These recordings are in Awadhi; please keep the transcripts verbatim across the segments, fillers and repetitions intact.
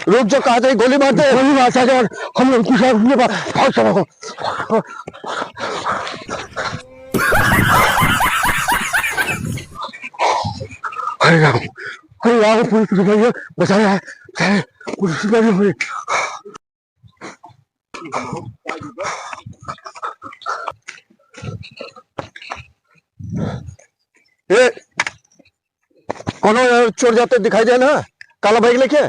रुक जा, कहा जाए, गोली मार दे। गोली मार दे, हम लोग कुछ और नहीं बा-, भाग चलो। अरे राम, अरे राम, पुलिस सिपाही है, बचा रहा है, बचा रहा है, पुलिस सिपाही है। ए, कोनो चोर जाते दिखाई दे ना, काला बैग लेके?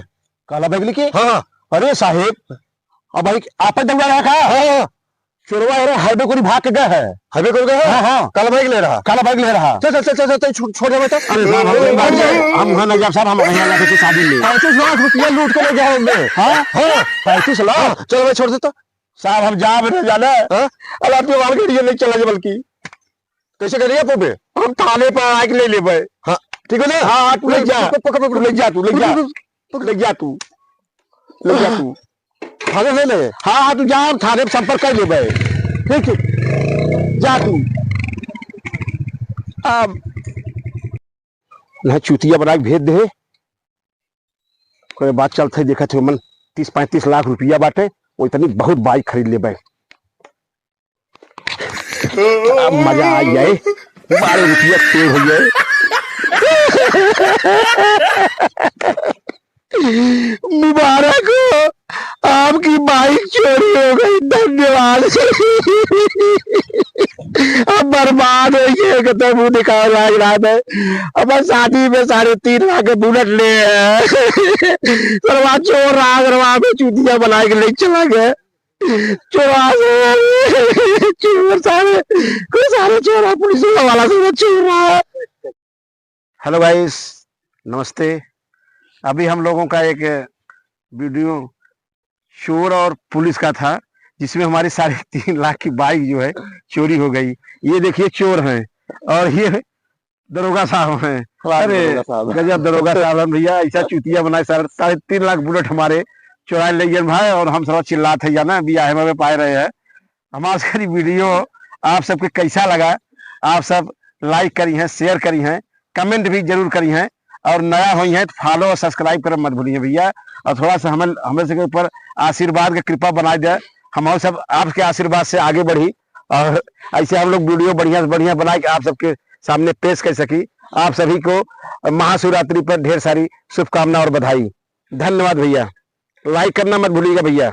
काला बैग लेके? हाँ, हाँ। अरे साहेब, अब भाई, आपन दौड़ा रहा का? हाँ, हाँ। चोरवा, अरे, हाईवे कोरी भाग के गए है। हाईवे कोरी गए है? हाँ, हाँ। काला बैग ले रहा। काला बैग ले रहा। चल, चल, चल, चल, चल, छोड़, छोड़ दे बेटा। अरे साहब, हम नहीं भाग जाए। हम वहाँ नहीं जाब साहब, हम यहाँ जाके शादी में। पैंतीस लाख रुपया लूट के ले गए होंगे। हाँ? हाँ। पैंतीस लाख? हाँ, चलो भाई, छोड़ दे तो। साहब, हम जाब नहीं जाना। हाँ? अब आपके वाल के लिए नहीं चला जाए बल्कि। कैसे करिए आप बे? हम थाने पर आके ले लेबे। हाँ। ठीक है ना? हाँ, हाँ, तू ले जा। पकड़, पकड़, पकड़। ले जा तू, ले जा। पकड़, पकड़। ले जा तू। ले जा तू। थाने ले ले। हाँ, हाँ, तू जा, हम थाने पर संपर्क कर लेबे। ठीक, ठीक। जा तू। अब ना चूतिया बना के भेज दे। ओकरे बाद चलत है, देखत है, मन तीस पैंतीस लाख रुपया बाटे, वो इतनी बहुत बाइक खरीद लेबे। अब मजा आ जाए, बारह रुपया तेल हो जाए। मुबारक हो, आपकी बाइक चोरी हो गई, धन्यवाद। अब बर्बाद हो गए, एकदम मुंह दिखाओ लाग रहा है। अब शादी में साढ़े तीन लाख के बुलेट ले हैं। सरवा चोर रहा, सरवा में चूतिया बना के ले चला गया। चोर आ गए। चोर सारे, कोई सारे चोर है, पुलिस वाला सारे चोर रहा है। हेलो गाइस, नमस्ते। अभी हम लोगों का एक वीडियो चोर और पुलिस का था, जिसमें हमारी साढ़े तीन लाख की बाइक जो है चोरी हो गई। ये देखिए चोर हैं और ये दरोगा साहब हैं। हाँ, अरे दरोगा साहब। गजब दरोगा साहब हैं भैया, ऐसा चूतिया बनाए, साढ़े, साढ़े तीन लाख बुलेट हमारे चुराए ले गए भाई, और हम सब चिल्लात है जाना, बियाहे में पाए रहे हैं। हमार सारी वीडियो आप सबके कैसा लगा, आप सब लाइक करी हैं, शेयर करी हैं, कमेंट भी जरूर करी हैं, और नया होई हैं तो फॉलो और सब्सक्राइब करब मत भूलिए भैया। और थोड़ा सा हमें, हमें सबके ऊपर आशीर्वाद के कृपा बनाए दे, हम सब आपके आशीर्वाद से आगे बढ़ी और ऐसे हम लोग वीडियो बढ़िया से बढ़िया बना के आप सबके सामने पेश कर सकी। आप सभी को महाशिवरात्रि पर ढेर सारी शुभकामना और बधाई। धन्यवाद भैया, लाइक करना मत भूलिएगा भैया।